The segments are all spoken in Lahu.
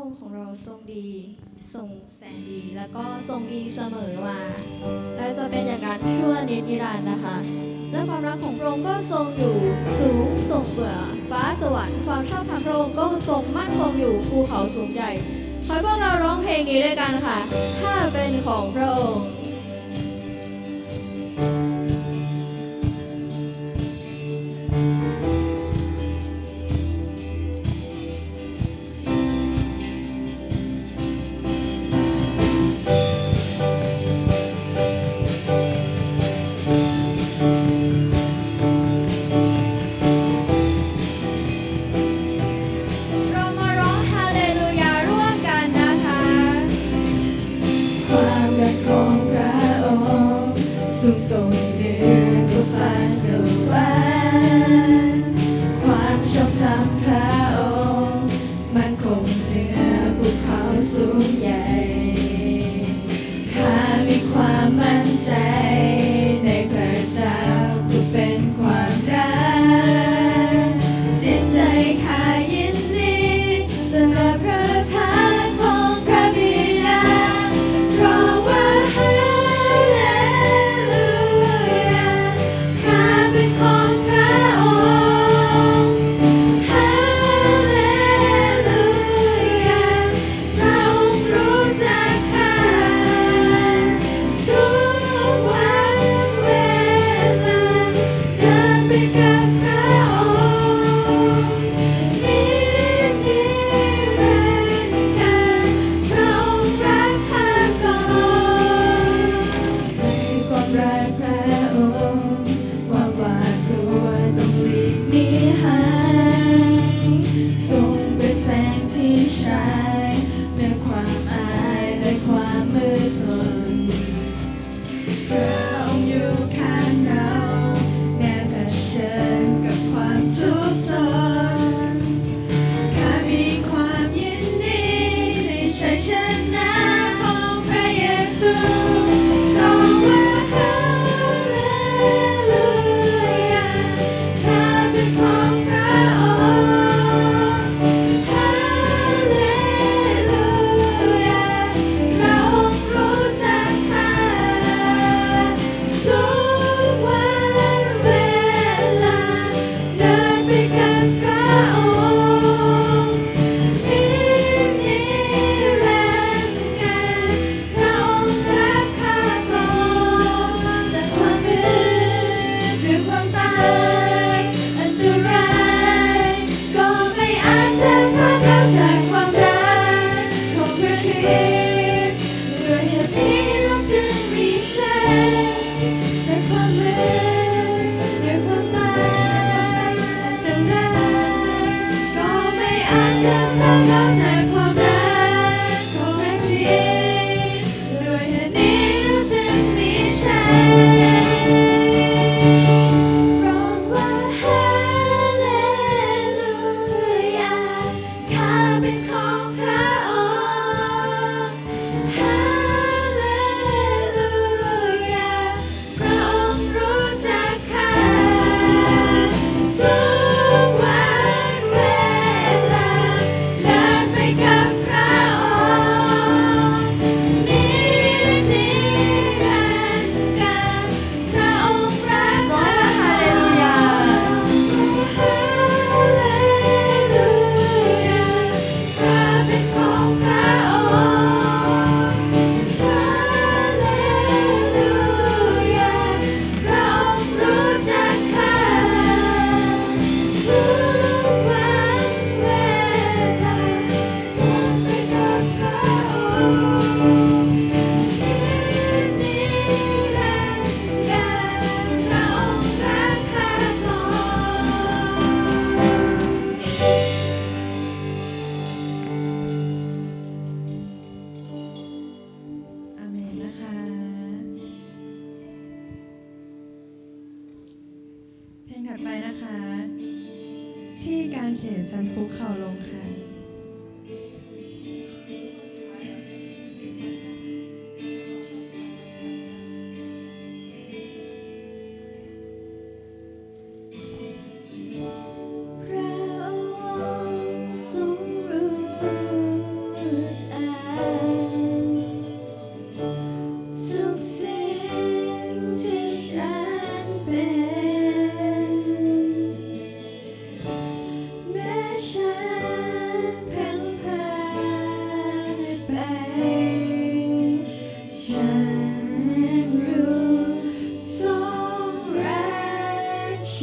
องค์ของเราทรงดี ส่งแสงดี แล้วก็ทรงดีเสมอมา และจะเป็นอย่างนั้นชั่วนิรันดร์นะคะ และความรักของพระองค์ก็ทรงอยู่สูงส่งเหนือฟ้าสวรรค์ ความชอบธรรมพระองค์ก็ทรงมั่นคงอยู่ภูเขาสูงใหญ่ ขอให้พวกเราร้องเพลงนี้ด้วยกันค่ะ ข้าเป็นของพระองค์ เรามาร้องฮาเลลูยาร่วมกันนะคะ ความรักของพระองค์สูงส่งเหนือทั่วฟ้าสวรรค์ ความชอบธรรมพระองค์มั่นคงเหนือภูเขาสูงใหญ่ ข้ามีความมั่นใจในพระเจ้าผู้เป็นความรัก จิตใจข้ายินดีต่อพระพักตร์ของพระบิดา ร้องว่าฮาเลลูยา ข้าเป็นของพระองค์ ฮาเลลูยา พระองค์รู้จักข้า ทุกวันเวลา เดินไปกับพระองค์ นิรันดร์กาล พระองค์รักข้าก่อน ในความรักพระองค์ ความหวาดกลัวต้องหลีกหนีหาย ทรงเป็นแสงที่ฉายเหนือความอายและความมืดมน พระองค์อยู่ข้างเรา แม้เผชิญกับความทุกข์ทน ข้ามีความยินดีในชัยชนะของพระเยซู ร้องว่าฮาเลลูยา ข้าเป็นของพระองค์ ฮาเลลูยา พระองค์รู้จักข้า ทุกวันเวลา เดินไปกับพระองค์ นิรันดร์กาล พระองค์รักข้าก่อน จากความมืดหรือความตาย อันตราย ก็ไม่อาจจะพรากเราจากความรักของพระคริสต์ ด้วยเหตุนี้เราจึงมีชัย จากความมืดหรือความตาย อันตราย ก็ไม่อาจจะพรากเราจากความรักของพระคริสต์ ด้วยเหตุนี้เราจึงมีชัย ร้องว่าฮาเลลูยา ข้าเป็นของพระองค์ ฮาเลลูยา พระองค์รู้จักข้า ทุกวันเวลา เดินไปกับพระองค์ นิรันดร์กาล พระองค์รักข้า ร้องว่าฮาเลลูยา ฮาเลลูยา ข้าเป็นของพระองค์ ฮาเลลูยา พระองค์รู้จักข้า ทุกวันเวลา เดินไปกับพระองค์ นิรันดร์กาล พระองค์รักข้าก่อน อาเมนนะคะ เพลงถัดไปนะคะ ที่กางเขนฉันคุกเข่าลงค่ะ พระองค์ทรงรู้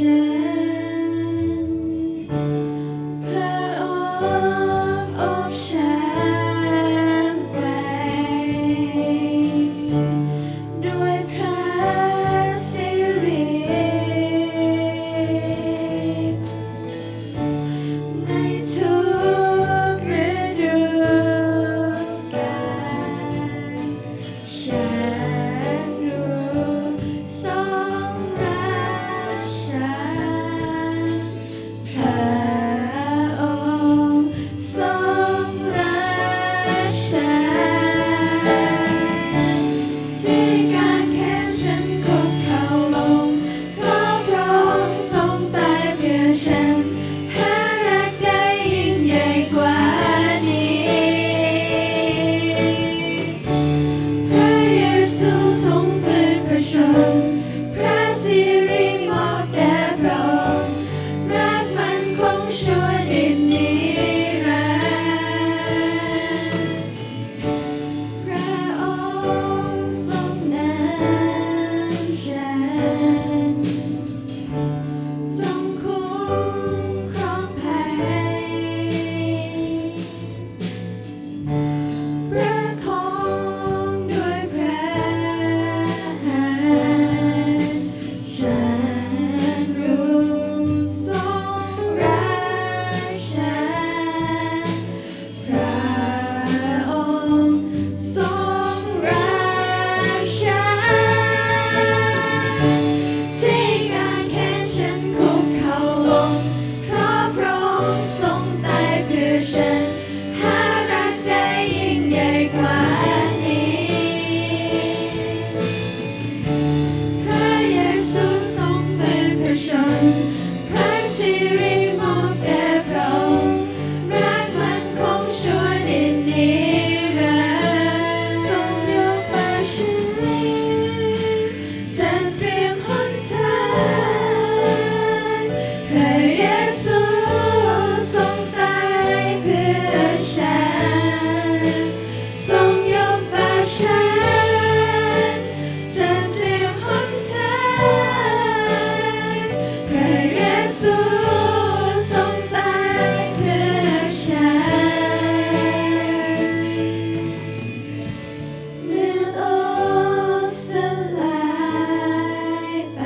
พระองค์อบแฉมไว้ด้วยพระสิริ ในทุกฤดูกาล ฉันรู้ทรงรักฉัน พระองค์ทรงรักฉัน ที่กางเขนฉันคุกเข่าลง เพราะพระองค์ทรงตายเพื่อฉัน หารักได้ยิ่งใหญ่กว่านี้ พระเยซูทรงฝืนพระชนม์ พระสิริมอบแด่พระองค์ รักมั่นคงชั่วนิจนิรันดร์ พระองค์ทรงนำฉัน ทรงคุ้มครองภัย ประคองด้วยพระหัตถ์ ฉันรู้ทรงรักฉัน พระองค์ทรงรักฉัน ที่กางเขนฉันคุกเข่าลง เพราะพระองค์ทรงตายเพื่อฉัน หารักได้ยิ่งใหญ่กว่านี้ พระเยซูทรงฝืนพระชนม์ พระสิริมอบแด่พระองค์ รักมั่นคงชั่วนิจนิรันดร์ ทรงยกบาปฉัน จัดเตรียมหนทาง พระเยซูทรงตายเพื่อฉัน ทรงยกบาปฉัน จัดเตรียมหนทาง พระเยซูทรงตายเพื่อฉัน เมื่อโลกสลายไป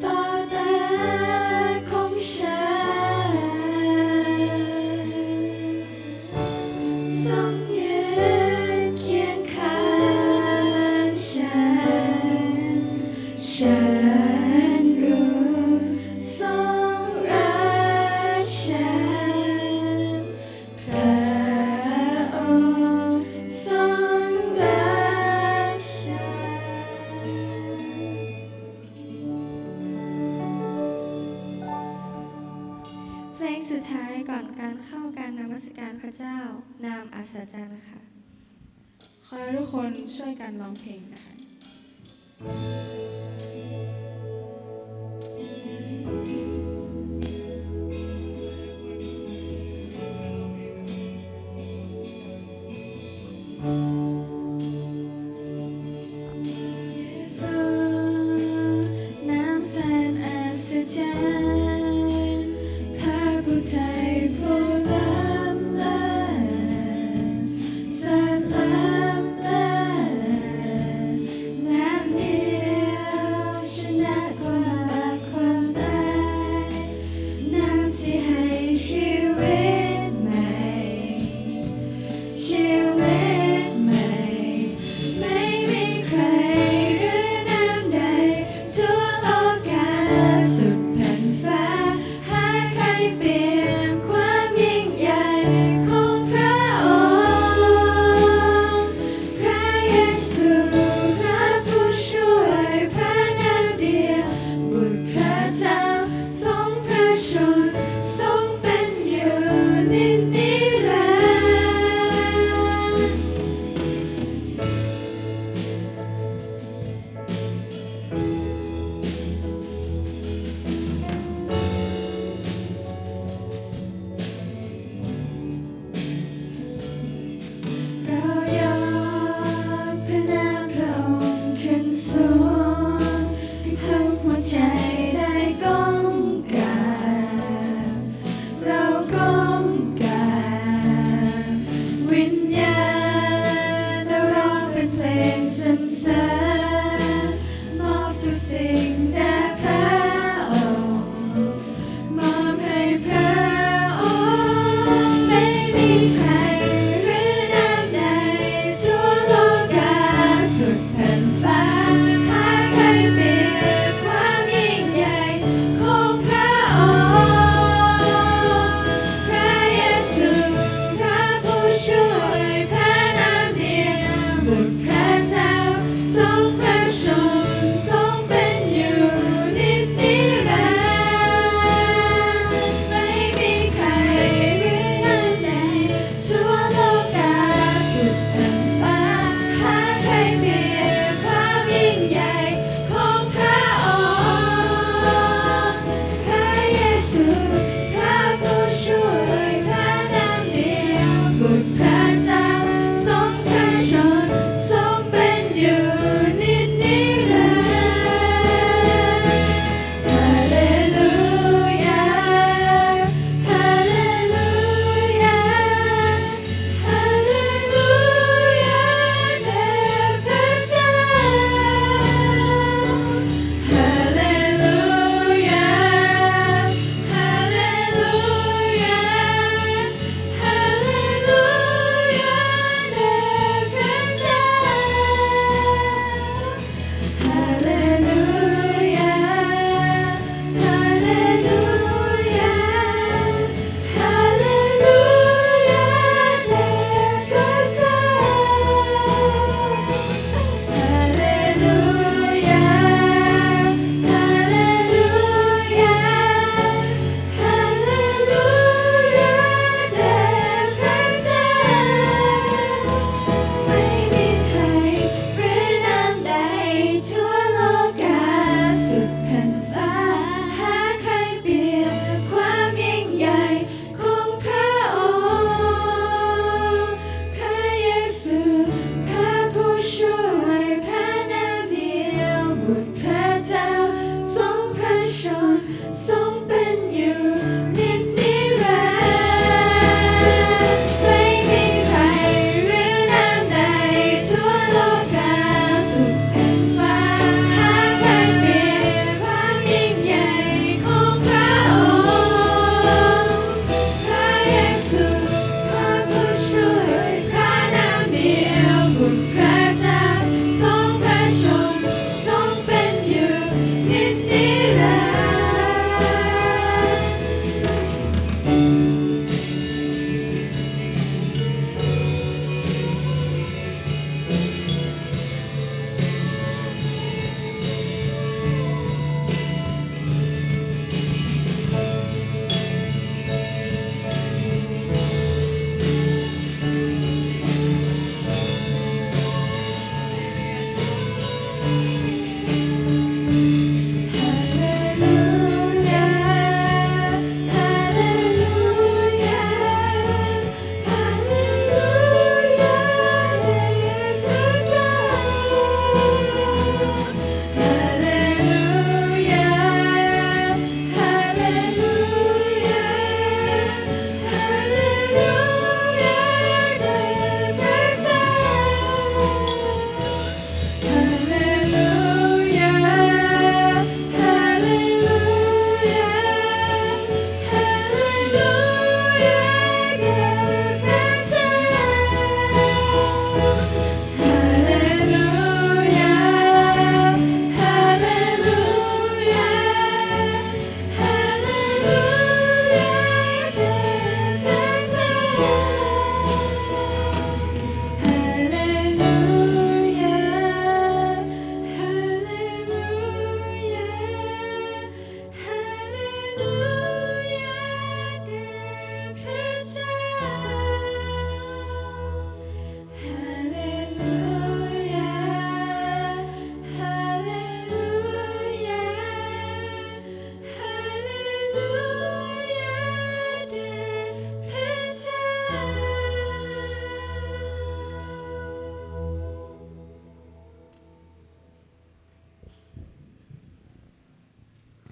ต่อหน้าของฉัน ทรงยืนเคียงข้างฉัน ฉันรู้ทรงรักฉัน พระองค์ทรงรักฉัน เพลงสุดท้ายก่อนการเข้าการนมัสการพระเจ้า นามอัศจรรย์ค่ะ ขอให้ทุกคนช่วยกันร้องเพลงนะคะ เยซู นามแสนอัศจรรย์ พระผู้ไถ่ผู้ล้ำเลิศ แสนล้ำเลิศ นามเดียว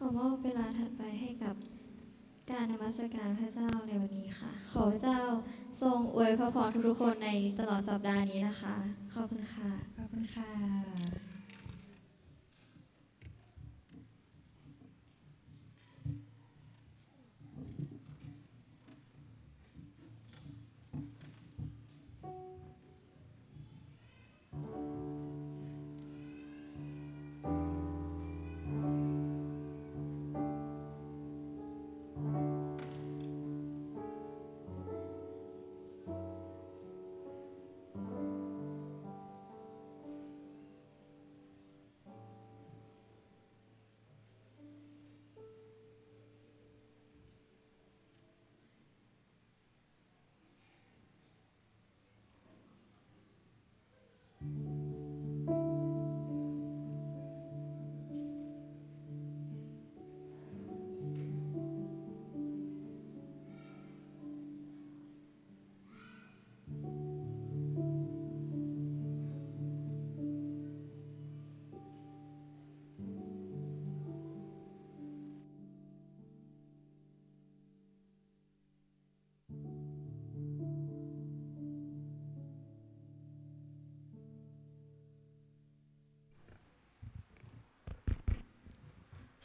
ขอมอบเวลาถัดไปให้กับการนมัสการพระเจ้าในวันนี้ค่ะ ขอพระเจ้าทรงอวยพระพรทุกๆคนในตลอดสัปดาห์นี้นะคะ ขอบคุณค่ะ ขอบคุณค่ะ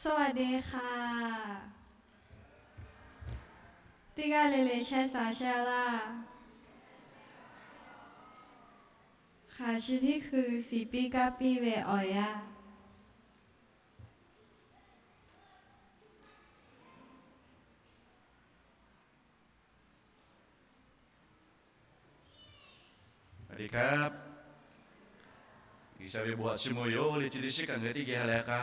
Sawˉdeˍ hkaˇ. Teˇ g'aˇ le le chehˇ sha shehˇ laˇ. Hk'aˬ shi tiˉ hkui shiˍ piˇ kaˇ piˇ ve awˬ yanˇ. สวัสดีครับ G'uiˬsha ve bon htaꞈ chiˇ mvuh ve yoˬ le. Chi teˇ shiˉ kaꞈ ngaˬ hui teˇ geh ha lehˬ k'a,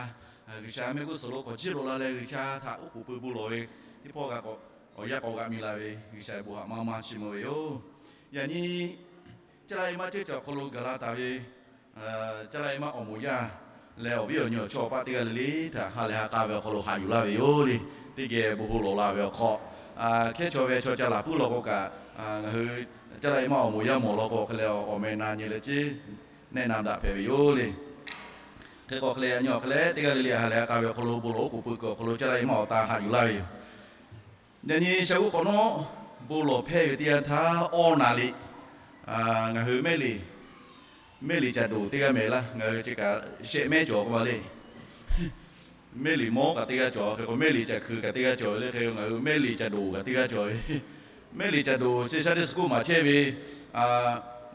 G'uiˬsha mehˆ g'uˇ suhˍ lo k'awꞈ jiˇ loꞈ la leh G'uiˬsha htaꞈ oˉ k'oˍ pui bon lawˬ ve teˇ pawˆ kaꞈ k'awꞈ awˬ yanˇ k'awꞈ g'a mi la ve G'uiˬsha ve bon htaꞈ maˇ maˇ chiˇ mvuh ve yoˬ. Yaꞈ nyi Caˇ laˇ e maˇ chehˇ cawˬ awˬ hk'aw lo gaˬ la taˍ ve, Caˇ laˇ e maˇ awˬ moˍ yaˇ leh awˬ viˉ awˬ nyi awˬ chawˇ awˬ paˆ teˇ g'aˇ le le htaꞈ ha lehˬ ha k'a ve awˬ hk'aw lo haꞈ yuˬ laˇ ve yoˬ le. Teˇ geh bon hk'aw lawˬ la ve awˬ hk'aw, hkehˉ chaw ve chaw ca laˬ puiˉ law k'o kaꞈ, ngaˬ hui Caˇ laˇ e maˇ awˬ moˍ yaˇ mawˬ law k'o hk'e leh awˬ meh na nyi leh ceˉ nehˆ na daꞈ hpehꞈ ve yoˬ le. Hk'e k'o hk'e leh yaꞈ nyi awˬ hk'e leh teˇ g'aˇ le le htaꞈ ha lehˬ ha k'a ve awˬ hk'aw lo bon lawˬ oˉ k'oˍ pui kuiˬ awˬ hk'aw lo Caˇ laˇ e maˇ awˬ ta haꞈ yuˬ laˇ ve yoˬ. Yaꞈ nyi sha g'uˇ hk'awꞈ nawˉ bon lawˬ hpehˇ ve teˇ yanˇ htaˇ awˇ naˍ liꞈ, ngaˬ hui mehˇ liꞈ, mehˇ liꞈ ca doˍ teˇ g'aˇ mehˍ laˇ. Ngaˬ hui chi kaꞈ shehˆ mehˉ cawˬ k'oˆ ma le. Mehˇ liꞈ mawˉ kaꞈ teˇ g'aˇ cawˬ, hk'e k'o mehˇ liꞈ ca hkui kaꞈ teˇ g'aˇ cawˬ ve le. Hk'e k'o ngaˬ hui mehˇ liꞈ ca doˍ kaꞈ teˇ g'aˇ cawˬ ve. Mehˇ liꞈ ca doˍ chi Sunday school maˍ chehˇ ve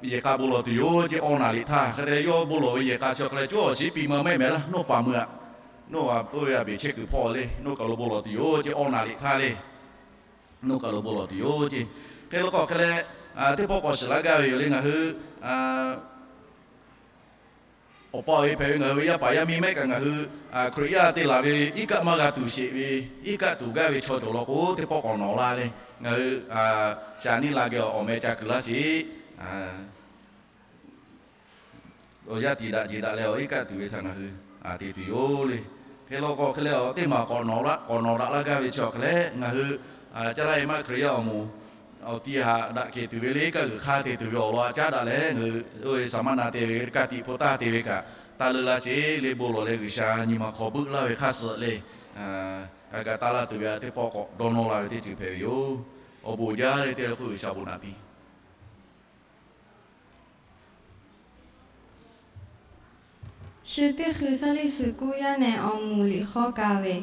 yehˬ k'a bon lawˬ tuˬ yoˬ ceˇ. Awˇ naˍ liꞈ htaˇ hk'e te leh yawˇ bon lawˬ ve yehˬ k'a chi awˬ hk'e leh cawˇ awˬ shiˉ piˇ ma mehˆ mehˍ laˇ. Nawˇ paˍ meuˇ aꞈ, nawˇ a oˇ ve a beˬ chehˇ kuiˬ hpawˇ le, nawˇ kaˬ lo bon lawˬ tuˬ yoˬ ceˇ. Awˇ naˍ liꞈ htaˇ le, nawˇ kaˬ lo bon lawˬ tuˬ yoˬ ceˇ. Hk'e la k'o hk'e leh, teˇ pawˆ k'awꞈ shiˍ laˇ gaˇ ve yoˬ le. Ngaˬ hui awˬ pa awˬ e hpehꞈ ve ngaˬ hui ve yaˇ paˍ yaˇ miˇ mehˆ kaꞈ ngaˬ hui Hkriꞈ yaˇ te laˬ ve iˉ kaˆ maˇ g'a tuˬ sheˍ ve, iˉ kaˆ tuˬ gaˇ ve chaw cawˬ law k'o teˇ pawˆ k'awꞈ nawꞈ la le. Ngaˬ hui shaˍ niˇ la geh awˬ meh ca kuiˬ laˇ sheˍ. Awˬ yanˇ tiˍ daꞈ jeˬ daꞈ leh awˬ iˉ kaˆ tuˬ ve htaꞈ ngaˬ hui te tuˬ yoˬ le. Hk'e la k'o hk'e leh awˬ teˇ maˬ k'awꞈ nawꞈ daꞈ laˇ gaˇ ve chi awˬ hk'e leh ngaˬ hui Caˇ laˇ e maˇ Hkriꞈ yaˇ awˬ moˍ awˬ ti haꞈ daꞈ kehˬ tuˬ ve le kaˇ g'uiˬ hk'aˇ te tuˬ ve awˬ lawn a caˉ daꞈ leh ngaˬ hui oˇ ve saˍ maˇ na te ve kaˇ tiꞈ hpu taˇ te ve kaꞈ taˇ leuˆ laˇ sheˍ le. Bon lawˬ leh G'uiˬsha nyi ma hk'aw buˆ laˇ ve hk'aˇ suh le, a kaꞈ taˇ laˇ tuˬ ve a teˇ pawˆ k'awꞈ dawˇ nawˇ la ve teˇ ceuˬ hpehꞈ ve yoˬ. Awˬ bon jaˇ le teˇ le k'oˆ G'uiˬsha bon naꞈ piˇ. Shi teˇ hkui Sunday school yaˇ nehˬ awˬ moˍ liꞈ hk'awˇ ka ve.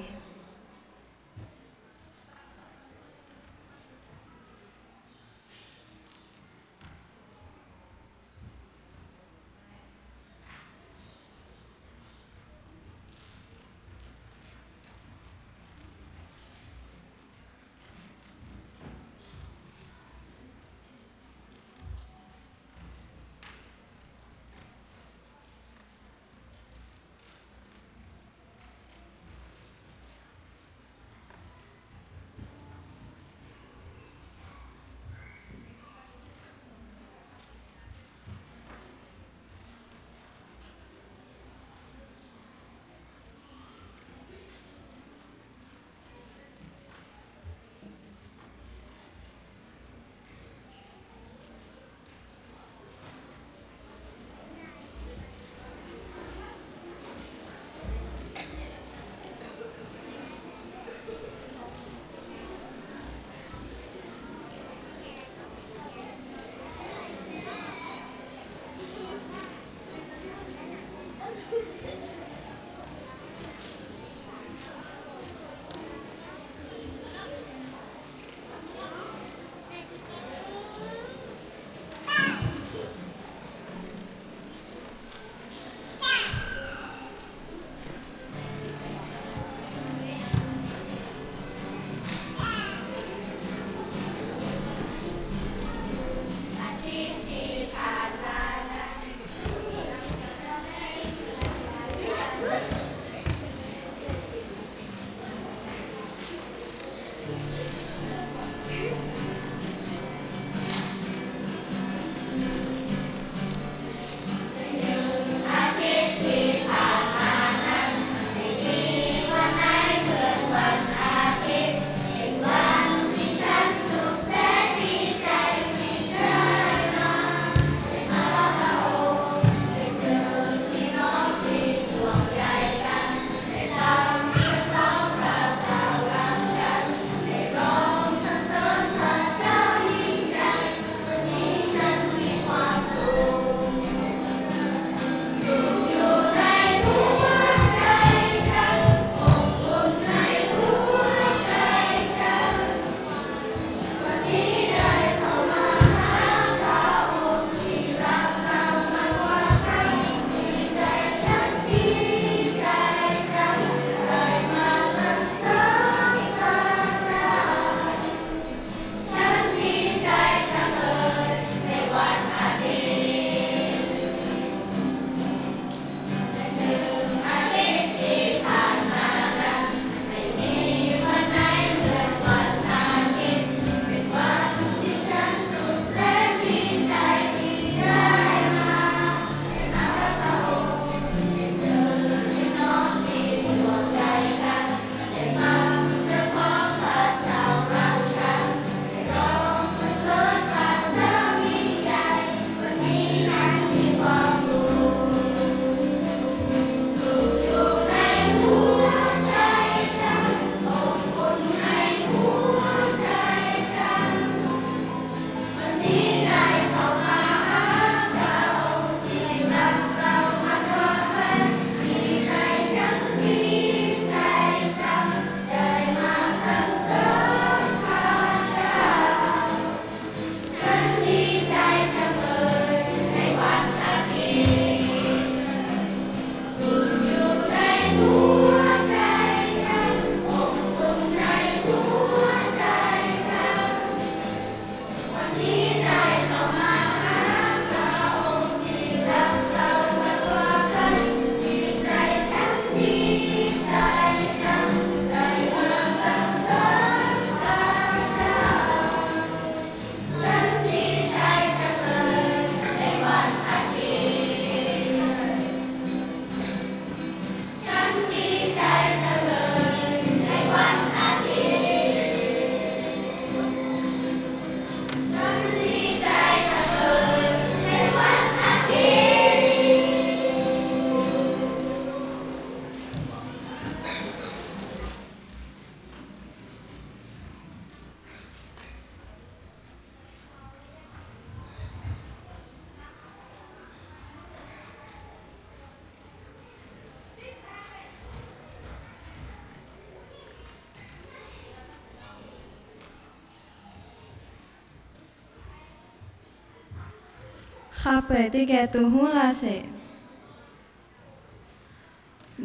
Hk'a peu-eˬ teˇ geh to huˉ laˇ sheˍ.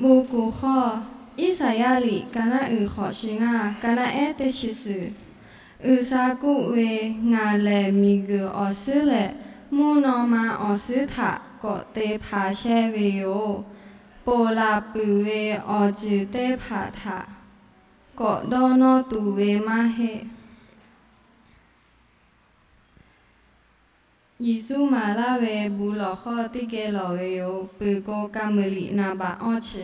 Bon koˍ hk'aw, Iˉsaˍyaˆ liꞈ ka naˆ uiˍ hk'awꞈ shi ngaˇ, ka naˆ ehˉ teˇ chi suhˍ, G'uiˬsha k'oˆ ve, Ngaˬ lehˬ miˬguiˬ awˬ suhˉ leh mvuhˇ naw ma awˬ suhˉ htaꞈ k'awꞈ te hpanˍ shehˇ ve yoˬ. Ponˬ laˬ puiˍ ve awˬ ceuˬ teˇ hpaˍ htaꞈ k'awꞈ dawˇ nawˇ tuˬ ve maˇ heˆ. Yeˍsuˆ maˍ laˇ ve bon lawˬ hk'aw teˇ geh lawˬ ve yoˬ. Peuˬ k'o, Kaˍ muiˬ liꞈ naˍ baꞈ awˇ chi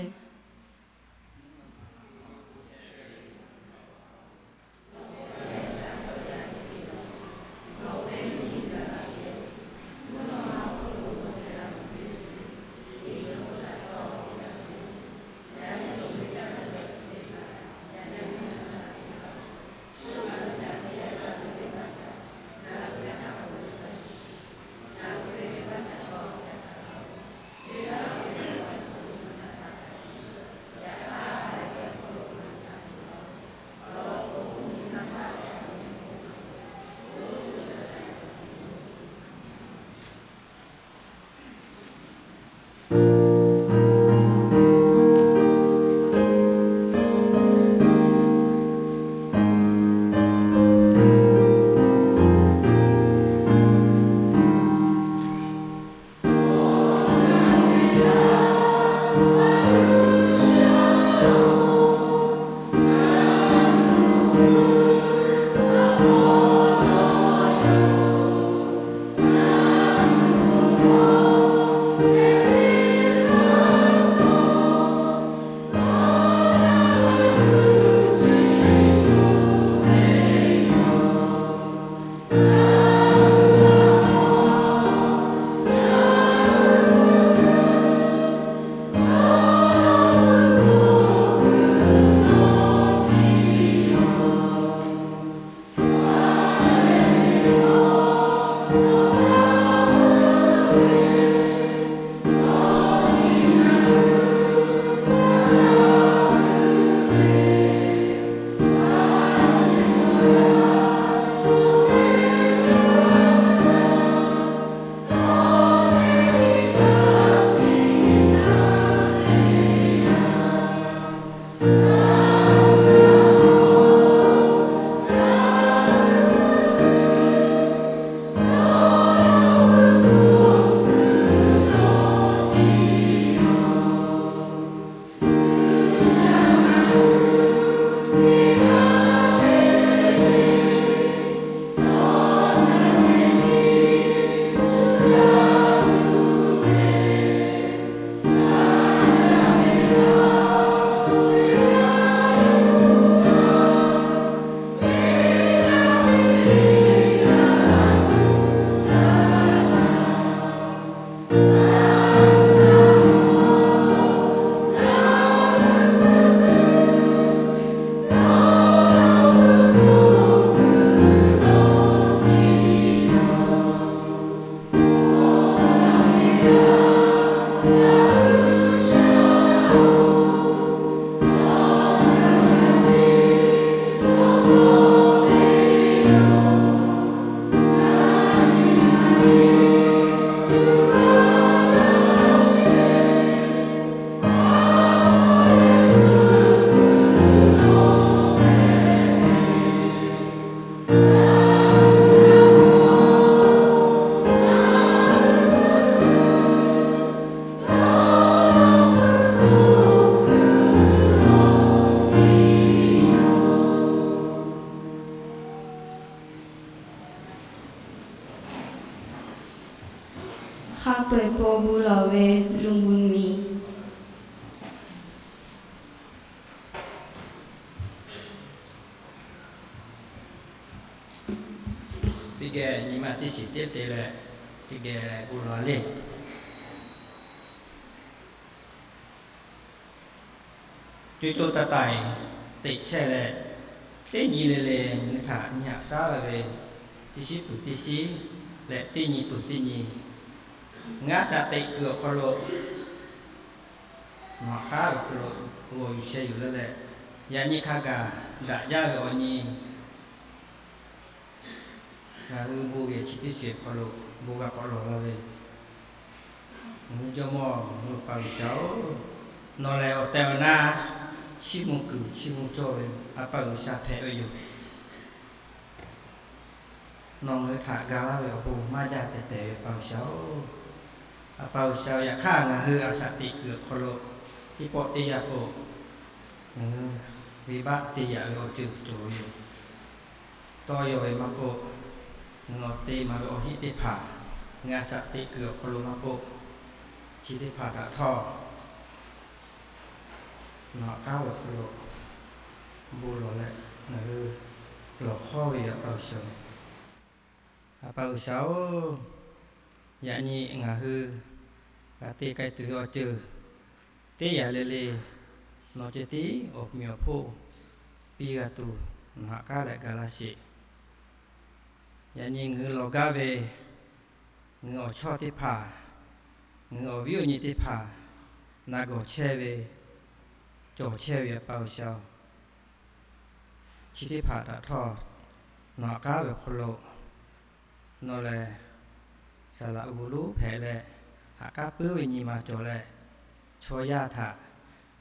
Hk'a peu-eˬ paw bon lawˬ ve Luˬ bon miˬ. Teˇ geh nyi ma teˇ shiˍ tiˉ te leh, teˇ geh bon lawˬ le. Co co taiˍ taiˍ teꞈ chehˇ leh, teˇ nyi le le ngaˬ hui htaꞈ nyi haꞈ shaˉ la ve, teˇ shiˉ peuˬ teˇ shiˉ leh teˇ nyi peuˬ teˇ nyi, ngaˇ shaꞈ teꞈ kuiˬ awˬ hk'aw lo, nawˬ hk'aˉ awˬ hk'aw lo g'awˬ yuˬ sheh yuˬ leh leh, yaꞈ nyi hk'a gaˬ daꞈ jaˇ ve awˬ nyi ngaˬ hui bon ve chi teˇ shiˍ awˬ hk'aw lo bon g'a k'awꞈ lawˬ la ve, Ngaˬ hui Jawˇmawˇ, ngaˬ hui Pa G'uiˬsha-oˬ, nawˬ lehˬ awˬ tehˬ awˬ na chiˇ mvuh kuiˬ chiˇ mvuh cawˇ ve A pa G'uiˬsha hpehꞈ ve yoˬ. Nawˬ ngaˬ hui htaꞈ ga laˇ ve awˬ bon maˇ jaˇ tehˬ tehˬ ve Pa G'uiˬsha-oˬ, A pa G'uiˬsha-oˬ, yaꞈ hk'aˇ ngaˬ hui a shaꞈ teꞈ kuiˬ awˬ hk'aw lo teˇ pawˆ teˇ yanˇ k'o, ngaˬ hui venˇbaˆ te yaꞈ ve awˬ ceuˬ cawˬ ve yoˬ. Tawˇ yaw ve maˇ k'oˆ, ngaˬ hui awˬ te maˍ ve awˬ heˆ teˇ hpaˍ, ngaˬ hui a shaꞈ teꞈ kuiˬ awˬ hk'aw lo maˇ k'oˆ, chi teˇ hpaˍ htaꞈ htawˇ nawˬ haꞈ k'aˉ ve awˬ hk'aw lo bon lawˬ leh ngaˬ hui lawˬ hkawˉ ve yoˬ, A pa G'uiˬsha. A pa G'uiˬsha-oˬ, yaꞈ nyi ngaˬ hui g'a te k'ai tuˬ ve awˬ ceuˬ teˇ yanˇ le le, nawˬ ceh tiˉ awˬ mvuhˇmiˬ awˬ hponˇ piˇ g'a tuˬ nawˬ haꞈ k'aˉ leh ga laˇ sheˍ. Yaꞈ nyi ngaˬ hui lawˬ gaˇ ve, ngaˬ hui awˬ chawˇ teˇ hpaˍ, ngaˬ hui awˬ viˉ awˬ nyi teˇ hpaˍ na gawˬ chehˇ ve, cawˬ chehˇ ve, A pa G'uiˬsha-oˬ, chi teˇ hpaˍ htaꞈ htawˇ nawˬ haꞈ k'aˉ ve awˬ hk'aw lo nawˬ lehˬ saˍ laꞈ g'uˬ lonˉ hpehꞈ leh, haꞈ k'aˉ puiˉ ve nyi ma cawˬ leh, chaw yaˇ htaꞈ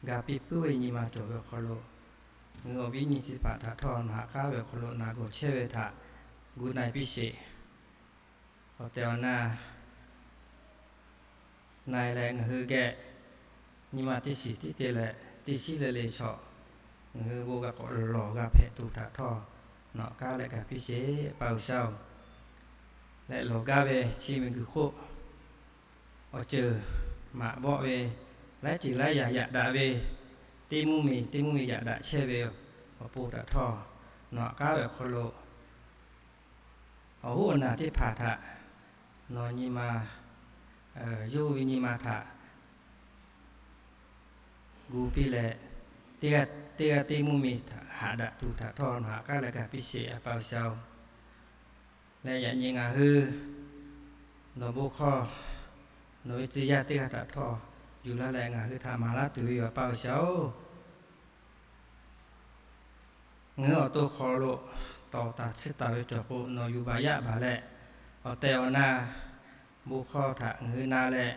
ga piˇ puiˉ ve nyi ma cawˬ ve awˬ hk'aw lo, ngaˬ hui awˬ viˉ nyi teˇ hpaˍ htaꞈ htawˇ nawˬ haꞈ k'aˉ ve awˬ hk'aw lo na gawˬ chehˇ ve htaꞈ gu na-e piˇ sheˍ. Awˬ tehˬ awˬ na na-e leh ngaˬ hui geh nyi ma teˇ shiˍ tiˉ te leh teˇ shiˉ le le chaw, ngaˬ hui bon g'a k'awꞈ lawˬ g'a hpehꞈ tuˬ htaꞈ htawˇ nawˬ haꞈ k'aˉ leh ga piˇ sheˍ, A pa G'uiˬsha-oˬ. Leh lawˬ gaˇ ve chi miˬguiˬ hk'oˆ awˬ ceuˬ maꞈ bawˆ ve, laiˉ ceuˬ laiˉ yaꞈ yaꞈ daꞈ ve, teˇ mvuhˇmiˬ teˇ mvuhˇmiˬ yaꞈ daꞈ chehˇ ve awˬ pon htaꞈ htawˇ nawˬ haꞈ k'aˉ ve awˬ hk'aw lo awˬ hoˉ awˬ naˬ teˇ hpaˍ htaꞈ nawˬ nyi ma, yawˇ hui ve nyi ma htaꞈ gu piˇ leh, teˇ g'aˇ teˇ mvuhˇmiˬ haꞈ daꞈ tuˬ htaꞈ htawˇ nawˬ haꞈ k'aˉ leh ga piˇ sheˍ, A pa G'uiˬsha-oˬ. Leh yaꞈ nyi ngaˬ hui nawˬ bon hkawˇ, nawˬ ve tcuh yaˇ teˇ g'aˇ htaꞈ htawˇ yuˬ laˇ leh ngaˬ hui htaꞈ maˍ laˇ tuˬ ve yoˬ, A pa G'uiˬsha-oˬ. Ngaˬ hui awˬ to hk'aw lo tawˍ taˍ tsuhˇ taˍ ve cawˬ k'o, nawˬ yuˬ baˬ yaˇ baˬ leh, awˬ tehˬ awˬ na bon hkawˇ htaꞈ ngaˬ hui na leh,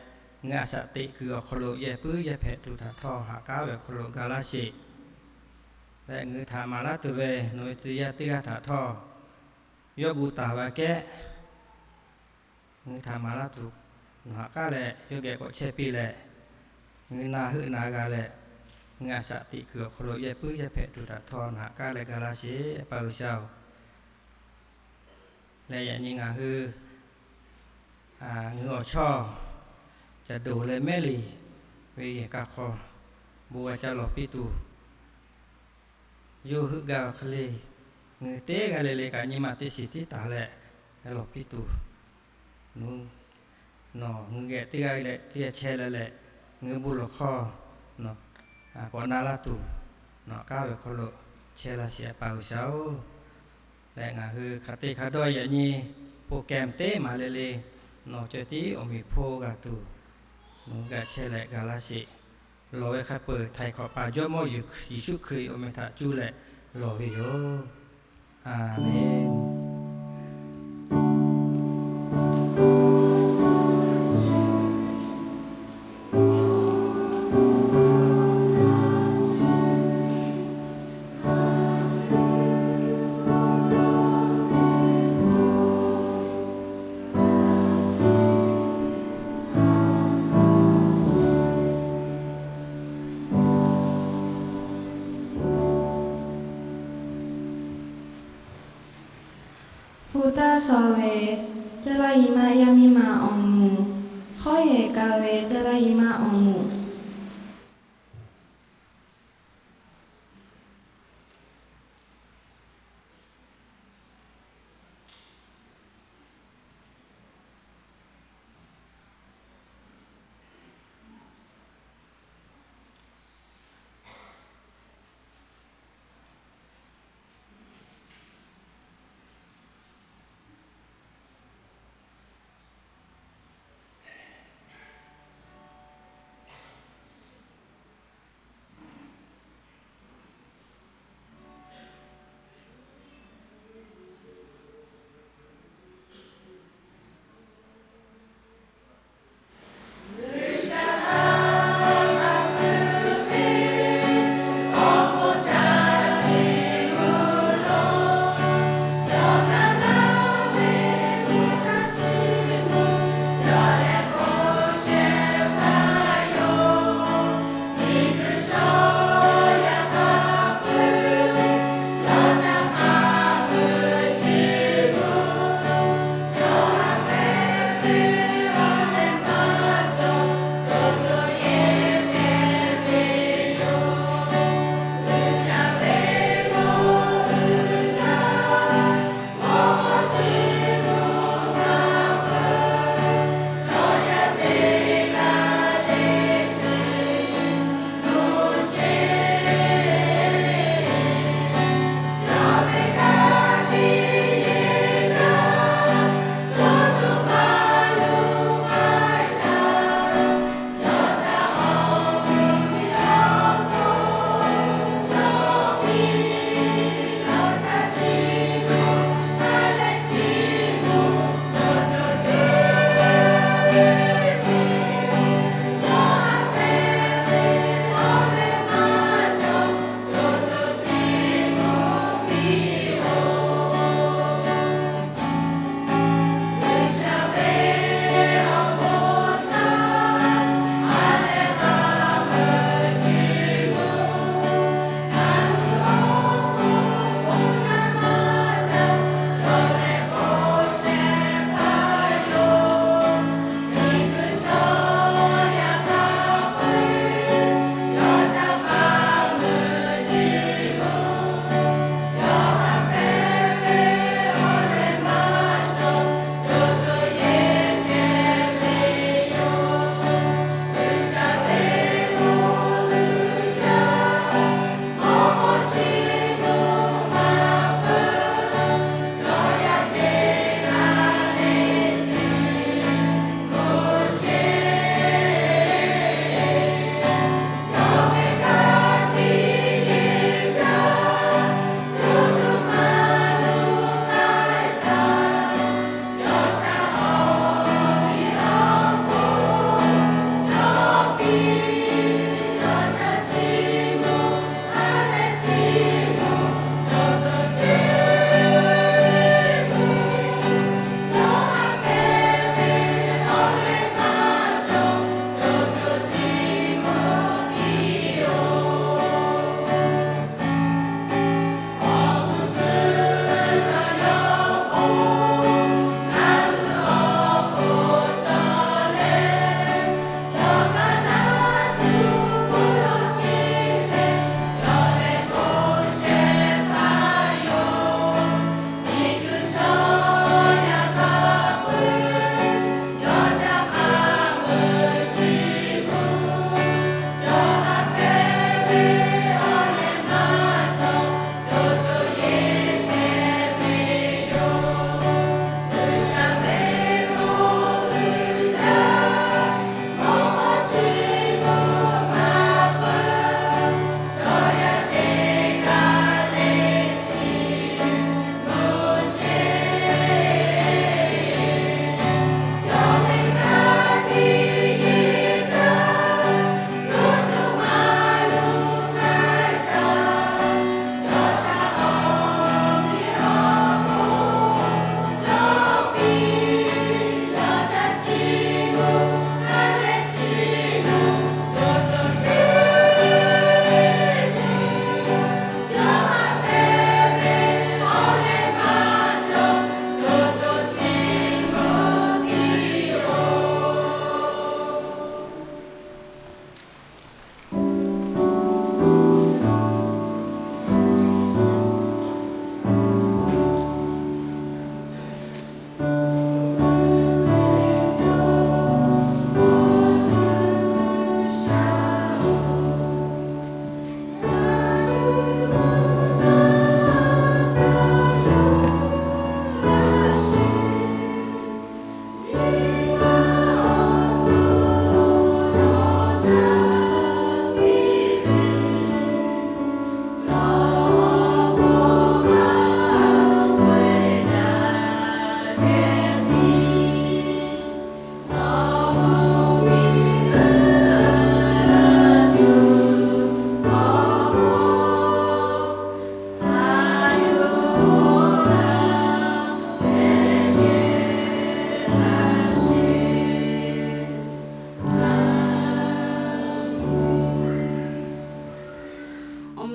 ngaˬ hui a shaꞈ teꞈ kuiˬ awˬ hk'aw lo yehˇ puiˉ yehˇ hpehꞈ tuˬ htaꞈ htawˇ haꞈ k'aˉ ve awˬ hk'aw lo ga laˇ sheˍ. Leh ngaˬ hui htaꞈ maˍ laˇ tuˬ ve nawˬ ve tcuh yaˇ teˇ g'aˇ htaꞈ htawˇ yawˇ gu taˍ ve aꞈ kehˉ ngaˬ hui htaꞈ maˍ laˇ tuˬ nawˬ haꞈ k'aˉ leh yawˇ geh k'awꞈ chehˇ piˇ leh, ngaˬ hui na heuˆ na g'a leh, ngaˬ hui a shaꞈ teꞈ kuiˬ awˬ hk'aw lo yehˇ puiˉ yehˇ hpehꞈ tuˬ htaꞈ htawˇ nawˬ haꞈ k'aˉ leh ga laˇ sheˍ, A pa G'uiˬsha-oˬ. Leh yaꞈ nyi ngaˬ hui, ngaˬ hui awˬ chawˇ caˬ doˍ leh mehˉ liꞈ ve yehˬ ka hk'aw bon g'a ca lawˬ piˇ tuˬ, yawˇ heuˆ gaˇ ve hk'e le, ngaˬ hui teˇ g'aˇ le le kaꞈ nyi ma teˇ shiˍ tiˉ taˍ leh lawˬ piˇ tuˬ, nawˬ ngaˬ hui geh teˇ g'aˇ leh teˇ g'aˇ chehˇ leh leh, ngaˬ hui bon lawˬ hkawˇ k'awꞈ na laˇ tuˬ nawˬ haꞈ k'aˉ ve hk'aw lo chehˇ laˇ sheˍ, A pa G'uiˬsha-oˬ. Leh ngaˬ hui hk'aˬ te hk'a dawˇ yaꞈ nyi program teˇ maˬ le le nawˬ ceh tiˉ awˬ meꞈ hpawˇ g'a tuˬ, nawˬ g'a chehˇ leh ga laˇ sheˍ. Lawˬ ve hk'a peuˬ htaiˍ hk'awꞈ paˍ Jawˇmawˇ Yeˍsuˆ Hkriꞈ awˬ meh htaꞈ cuˇ leh lawˬ ve yoˬ. Aˍmenˍ. Hpu taˇ shaw ve Caˇ laˇ nyi ma yaˇ miˇ ma awˬ moˍ, hawˉ yehˬ ka ve Caˇ laˇ nyi ma awˬ moˍ.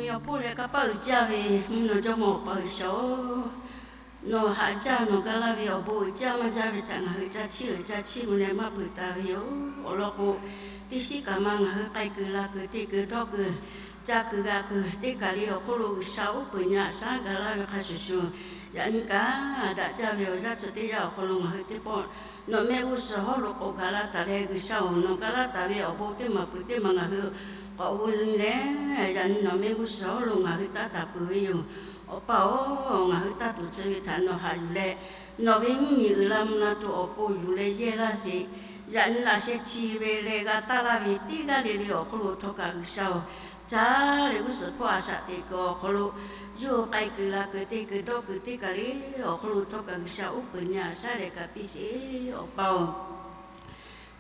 Awˬ hpawˇ leh kanˇ paˆ uiˍ jaˇ ve mvuhˇ naw jawˇ mawˇ Awˬ pa G'uiˬsha-oˬ, nawˬ haꞈ jaˇ nawˬ ga laˇ ve awˬ bon uiˍ jaˇ maˇ jaˇ ve htaꞈ ngaˬ hui caˇ chiˇ uiˍ caˇ chiˇ mvuh leh maˇ peuˬ taˍ ve yoˬ. Awˬ lawn k'o, teˇ shiˉ kaꞈ ma ngaˬ hui k'ai kuiˬ la kuiˬ te kuiˬ dawˇ kuiˬ ca kuiˬ g'a kuiˬ teˇ kaˬ le awˬ hk'oˆ lo G'uiˬsha uˉ peunˍ nyi a shaˉ ga laˇ ve hk'a shuˍ shuˍ, yaꞈ nyi kaꞈ daꞈ jaˇ ve awˬ yanˇ chi teˇ yanˇ awˬ hk'aw lo ngaˬ hui teˇ pawˆ nawˬ mehˆ g'uˇ suhˍ hawˉ lo k'awꞈ gaˬ la taˍ leh, G'uiˬsha-oˬ, nawˬ ga laˇ taˍ ve awˬ bon teˇ maˬ peuˬ teˇ maˬ ngaˬ hui k'awꞈ g'uˇ nyi leh, yaꞈ nyi nawˬ mehˆ g'uˇ suhˍ hawˉ lo ngaˬ hui taˇ taˍ peuˬ ve yoˬ. Awˬ pa-oˬ, ngaˬ hui taˇ tuˬ tcuh ve htaꞈ nawˬ haꞈ yuˬ leh, nawˬ ve mvuhˇmiˬ uiˍ la mvuh la tuˬ awˬ pon yuˬ leh yehˇ laˇ sheˍ. Yaꞈ nyi laꞈ sheh chi ve leh g'a taˇ laˇ ve teˇ g'aˇ le le awˬ hk'aw lo htawˇ kaꞈ G'uiˬsha-oˬ, caˇ leh g'uˇ suhˍ hpawˇ a shaꞈ teꞈ kuiˬ awˬ hk'aw lo, yawˇ k'ai kuiˬ la kuiˬ te kuiˬ dawˇ kuiˬ teˇ kaˬ le awˬ hk'aw lo htawˇ kaꞈ G'uiˬsha uˉ peunˍ nyi a shaˉ leh kaꞈ piˇ sheˍ. Awˬ pa-oˬ,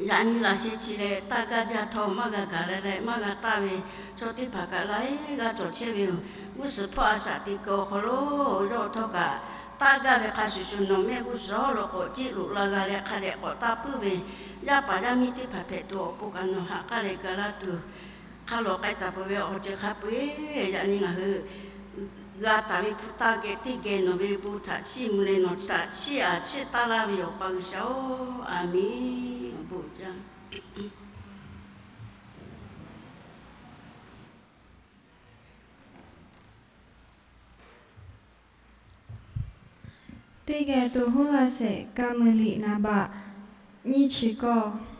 yaꞈ nyi laꞈ sheh chi leh taˇ gaˇ jaˇ htawˇ maˇ g'a gaˬ leh leh maˇ g'a taˇ ve chaw teˇ hpaˍ kaꞈ laiˉ g'aˇ cawˬ chehˇ ve yoˬ. G'uˇ suhˍ hpawˇ a shaꞈ teꞈ kuiˬ awˬ hk'aw lo yawˇ htawˇ kaꞈ taˇ gaˇ ve hk'a shuˍ shuˍ, nawˬ mehˆ g'uˇ suhˍ hawˉ lo k'awꞈ jiˆ loꞈ la g'a leh hk'a dehꞈ k'awꞈ taˇ puiˉ ve yaˇ paˍ yaˇ miˇ teˇ hpaˍ hpehꞈ tuˬ awˬ pon kaꞈ nawˬ haꞈ k'aˉ leh ga laˇ tuˬ hk'a lawꞈ k'ai taˍ peuˬ ve awˬ ceuˬ hk'a peu-eˬ, yaꞈ nyi ngaˬ hui g'a taˍ ve hpu taˇ geh teˇ geh nawˬ ve bon htaꞈ chiˇ mvuh leh nawˬ htaꞈ chiˇ aꞈ chiˇ taˇ laˇ ve yoˬ, Awˬ pa G'uiˬsha-oˬ, aˬ miˍ. Awˬ bon jaˇ. Teˇ geh to hoˉ laˇ sheˍ, Kaˇ meuˍ liꞈ naˍ baꞈ nyiˇ chi kawˇ.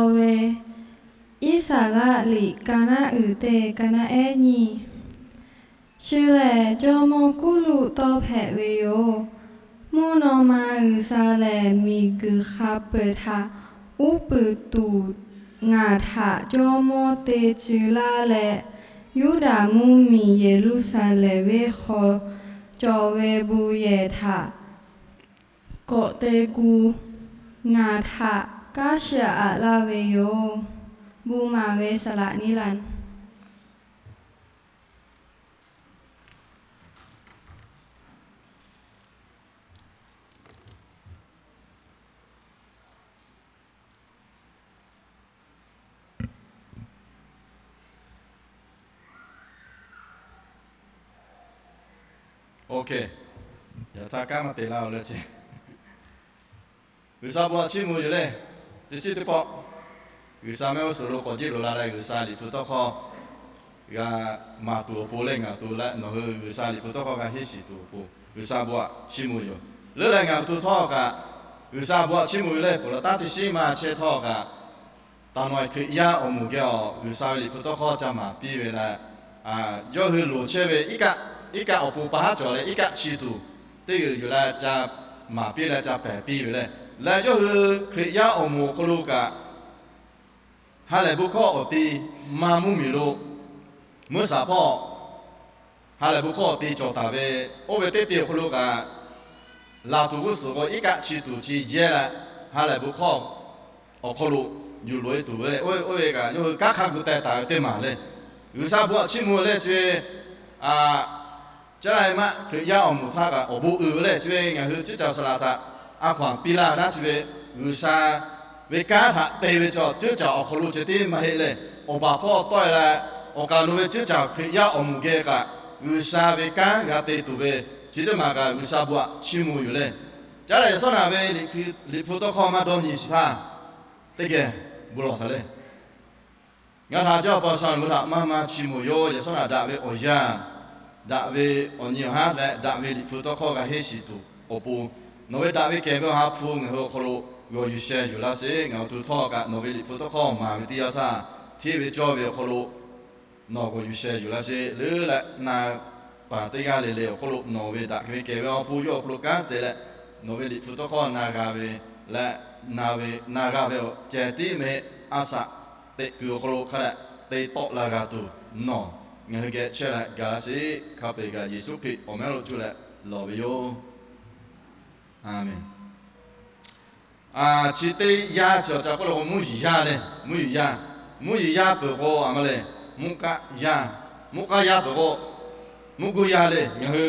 Awˬ ve, Iˉsaˍreˍlaˆ liꞈ ka naˆ uiˍ teˇ ka naˆ ehˉ nyiˇ. Chi lehˬ, jawˇmawˇ Kuˇruˆ tawˇ hpehꞈ ve yoˬ. Mvuhˇ naw ma G'uiˬsha lehˬ, miˬguiˬ hk'a peu-eˬ htaꞈ uˉ peunˍ tuˬ ngaˬ htaꞈ jawˇmawˇ te tcuh laˇ leh, Yuˇdaꞈ mvuhˇmiˬ Yeˍruˆsaˍlehnˍ venˇ hk'aw cawˬ ve bon yehˬ htaꞈ k'awꞈ te gu, ngaˬ htaꞈ kanˉ shiˍ aꞈ laˇ ve yoˬ. Bon maˍ ve saˍ laꞈ niˉ laˇ. Oˇ hk'e, yaꞈ htaˇ kanˉ maˇ te laˇ-oˬ le ce. G'uiˬsha bon htaꞈ chiˇ mvuh yoˬ le. Teˇ shiˉ teˇ pawˆ, G'uiˬsha mehˆ g'uˇ suhˍ lo k'awꞈ jiˆ loꞈ la leh, G'uiˬsha liꞈ hpu tawˇ hkawˇ g'a maˍ tuˬ awˬ pon leh ngaˬ to leh nawˬ hui G'uiˬsha liꞈ hpu tawˇ hkawˇ g'a henˇ shiˍ tuˬ awˬ pon G'uiˬsha bon htaꞈ chiˇ mvuh yoˬ. Leuˉ leh ngaˬ hui to htawˇ kaꞈ, G'uiˬsha bon htaꞈ chiˇ mvuh yoˬ le. Peuˬ laˬ taˉ teˇ shiˉ maˇ chehˇ htawˇ kaꞈ, taˍ nawˬ Hkriꞈ yaˇ awˬ moˍ geh awˬ G'uiˬsha ve liꞈ hpu tawˇ hkawˇ ca maˍ piˇ ve leh, yawˇ hui loˍ chehˇ ve iˉ kaˆ, iˉ kaˆ awˬ pon pa haˉ cawˬ leh iˉ kaˆ chi tuˬ teˇ g'euꞈ yuˬ leh ca maˍ piˇ leh ca pehˬ piˇ ve le. Leh yawˇ hui Hkriꞈ yaˇ awˬ moˍ awˬ hk'aw lo kaꞈ, ha lehˬ bon hkawˇ awˬ te maˇ mvuhˇmiˬ lo, mvuhˇ shaˍ hpawˇ ha lehˬ bon hkawˇ awˬ te cawˬ taˍ ve, oˇ ve teˇ te awˬ hk'aw lo kaꞈ, laˬ tuˬ g'uˇ suhˍ k'o iˉ kaˆ chi tuˬ chi yehˇ leh, ha lehˬ bon hkawˇ awˬ hk'aw lo yuˬ loꞈ-e tuˬ ve, oˇ ve kaꞈ yawˇ hui kanˉ hk'a gu teh taˍ ve teˇ maˬ le. G'uiˬsha bon htaꞈ chiˇ mvuh le chi ve, a, Caˉ laˇ ve maˆ Hkriꞈ yaˇ awˬ moˍ htaˇ kaꞈ awˬ bon uiˍ ve le chi ve ngaˬ hui cuˉ caˍ saˍ laꞈ htaꞈ a hkaw-anˬ piˇ laˇ ve naˉ chi ve, G'uiˬsha ve kanˉ htaꞈ te ve chaw cuˉ caˍ awˬ hk'aw lo ceh tiˉ maˇ heˆ le. Awˬ baˬ hpawˇ tawˆ-e leh, awˬ kaˍ lo ve cuˉ caˍ Hkriꞈ yaˇ awˬ moˍ geh kaꞈ G'uiˬsha ve kanˉ g'a te tuˬ ve chi teˇ maˬ kaꞈ G'uiˬsha bon htaꞈ chiˇ mvuh yoˬ le. Caˉ leh yaꞈ shawˉ naꞈ ve Liꞈ hpu tawˇ hkawˇ maˇ dawˇ nyi shiˍ htaˇ, teˇ geh bon lawˬ htaꞈ le. Ngaˬ htaꞈ jaˇ awˬ pa sha nawˬ hui htaꞈ maˇ maˇ chiˇ mvuh yoˬ. Yaꞈ shawˉ naꞈ daꞈ ve awˬ yanˇ, daꞈ ve awˬ nyi awˬ haˉ leh daꞈ ve Liꞈ hpu tawˇ hkawˇ g'a henˇ shiˍ tuˬ awˬ pon, nawˬ ve daꞈ ve kehˬ ve awˬ ha hpu ngaˬ hui awˬ hk'aw lo g'awˬ yuˬ sheh yuˬ laˇ sheˍ. Ngaˬ hui to htawˇ kaꞈ nawˬ ve Liꞈ hpu tawˇ hkawˇ maˍ ve teˇ yanˇ htaˇ, hteˇ ve cawˇ ve awˬ hk'aw lo nawˬ g'awˬ yuˬ sheh yuˬ laˇ sheˍ. Leuˉ leh na paˍ teˇ g'aˇ le le awˬ hk'aw lo nawˬ ve daꞈ ve kehˬ ve awˬ ha hpu yawˇ awˬ hk'aw lo kanˉ te leh, nawˬ ve Liꞈ hpu tawˇ hkawˇ na g'a ve leh, na ve na g'a ve awˬ ceh tiˉ meh a shaꞈ teꞈ kuiˬ awˬ hk'aw lo hk'a dehꞈ te tawˆ la g'a tuˬ nawˬ ngaˬ hui geh chehˇ leh gaˬ laˇ sheˍ. Hk'a peu-eˬ kaꞈ Yeˍsuˆ Hkriꞈ awˬ meh lo cuˇ leh lawˬ ve yoˬ. A menˍ. Chi teˇ yanˇ chi awˬ ca k'oˆ lo k'o, mvuhˇ yiˍ yaˇ le. Mvuhˇ yiˍ yaˇ, mvuhˇ yiˍ yaˇ peuˬ k'o a ma le, mvuhˇ kaˆ yaˇ, mvuhˇ kaˆ yaˇ peuˬ k'o, mvuhˇ guˇ yaˇ le. Ngaˬ hui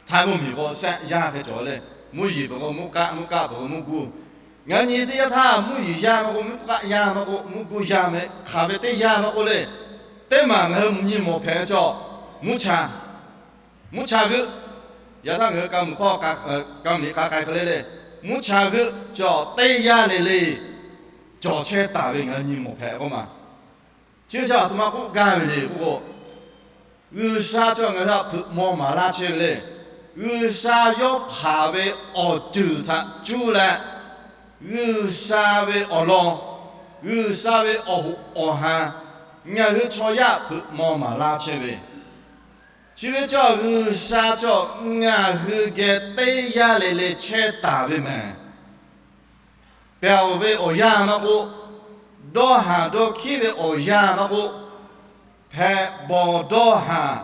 Htaiˇ mvuhˇ miˬ k'o, shehˆ yaˇ hk'e cawˬ le. Mvuhˇ yiˍ peuˬ k'o mvuhˇ kaˆ, mvuhˇ kaˆ peuˬ k'o mvuhˇ guˇ. Ngaˬ hui nyi teˇ yanˇ htaˇ mvuhˇ yiˍ yaˇ maˇ k'o, mvuhˇ kaˆ yaˇ maˇ k'o, mvuhˇ guˇ yaˇ meh hk'aˬ ve teˇ yanˇ maˇ k'oˆ le, teˇ maˬ ngaˬ hui nyi mawˬ hpehꞈ ve chaw, mvuhˇ cha, mvuhˇ cha g'euˆ. Yaꞈ htaˇ ngaˬ hui ka mvuhˬ hkawˇ, ka mvuhˬ liꞈ k'a k'ai hk'e le le, mvuhˇ cha g'euˆ cawˬ teˇ yanˇ le le cawˬ chehˇ taˍ ve ngaˬ hui nyi mawˬ hpehꞈ k'oˆ ma. Chi ve chi aˬ htoꞈ ma k'oˆ gaˇ ve le k'oˆ k'o, G'uiˬsha chi ngaˬ hui htaꞈ hpeuꞈ maw maˍ laˇ chehˇ ve le. G'uiˬsha yawˇ hpanˍ ve awˬ ceuˬ htaꞈ cuˇ leh, G'uiˬsha ve awˬ lawn, G'uiˬsha ve awˬ hoꞈ awˬ han, ngaˬ hui chaw yaˇ hpeuꞈ maw maˍ laˇ chehˇ ve. Chi ve chaw G'uiˬsha chaw ngaˬ hui geh teˇ yanˇ le le chehˇ taˍ ve mehˍ. Pehˬ ve awˬ yanˇ maˇ k'oˆ, dawˇ haˍ dawˇ hkiˉ ve awˬ yanˇ maˇ k'oˆ, hpehꞈ bawˬ dawˇ haˍ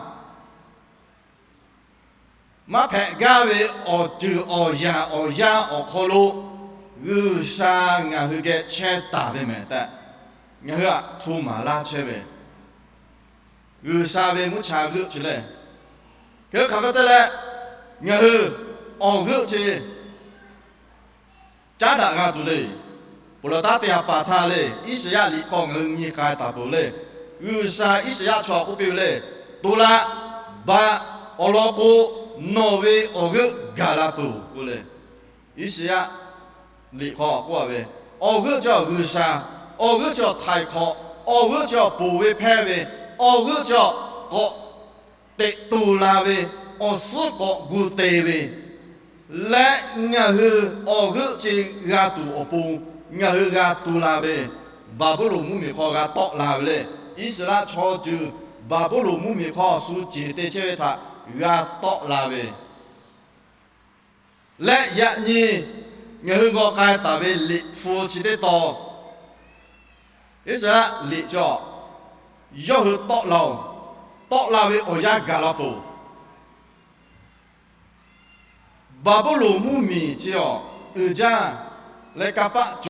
maˇ hpehꞈ gaˇ ve awˬ ceuˬ awˬ yanˍ awˬ yanˇ awˬ hk'aw lo G'uiˬsha ngaˬ hui geh chehˇ taˍ ve mehˍ tehꞈ, ngaˬ hui htaꞈ hto maˍ laˇ chehˇ ve G'uiˬsha ve mvuhˇ cha g'euˆ chi lehˬ, hk'e hk'aˬ hk'e te leh ngaˬ hui awˬ g'euˆ chi caˉ daꞈ g'a tuˬ le. Ponˬ laˬ taˉ te ha pa htaˇ le, Iˉsaˍyaˆ liꞈ hk'aw ngaˬ hui nyi k'ai taˍ peuˬ le. G'uiˬsha Iˉsaˍyaˆ chaw k'oˆ piˇ ve le, To laꞈ baꞈ awˬ lawn k'o, nawˬ ve awˬ g'euˆ gaˬ la peuˬ k'oˆ le. Iˉsaˍyaˆ liꞈ hk'aw k'oˆ a ve, awˬ g'euˆ chi awˬ G'uiˬsha, awˬ g'euˆ chi awˬ htaiˍ hk'awꞈ, awˬ g'euˆ chi awˬ ponˬ ve hpehˇ ve, awˬ g'euˆ chi awˬ k'awꞈ teꞈ to la ve, awˬ suhˉ k'awꞈ gu te ve, leh ngaˬ hui awˬ g'euˆ chi g'a tuˬ awˬ pon Ngaˬ hui g'a tu la ve, Baˍbuˍlonˍ mvuhˇmiˬ hk'aw g'a tawˆ la ve le. Iˉsaˍreˍlaˆ chaw ceuˬ Baˍbuˍlonˍ mvuhˇmiˬ hk'aw shu ceˬ te chehˇ ve htaꞈ g'a tawˆ la ve leh, yaꞈ nyi ngaˬ hui g'aw k'ai taˍ ve liꞈ hpu chi teˇ tawn, Iˉsaˍreˍlaˆ liꞈ chi yawˇ hui tawˆ la-oˬ, tawˆ la ve awˬ yanˇ gaˬ la peuˬ. Baˍbuˍlonˍ mvuhˇmiˬ chi awˬ uiˍ jaˇ leh kanˇ paˆ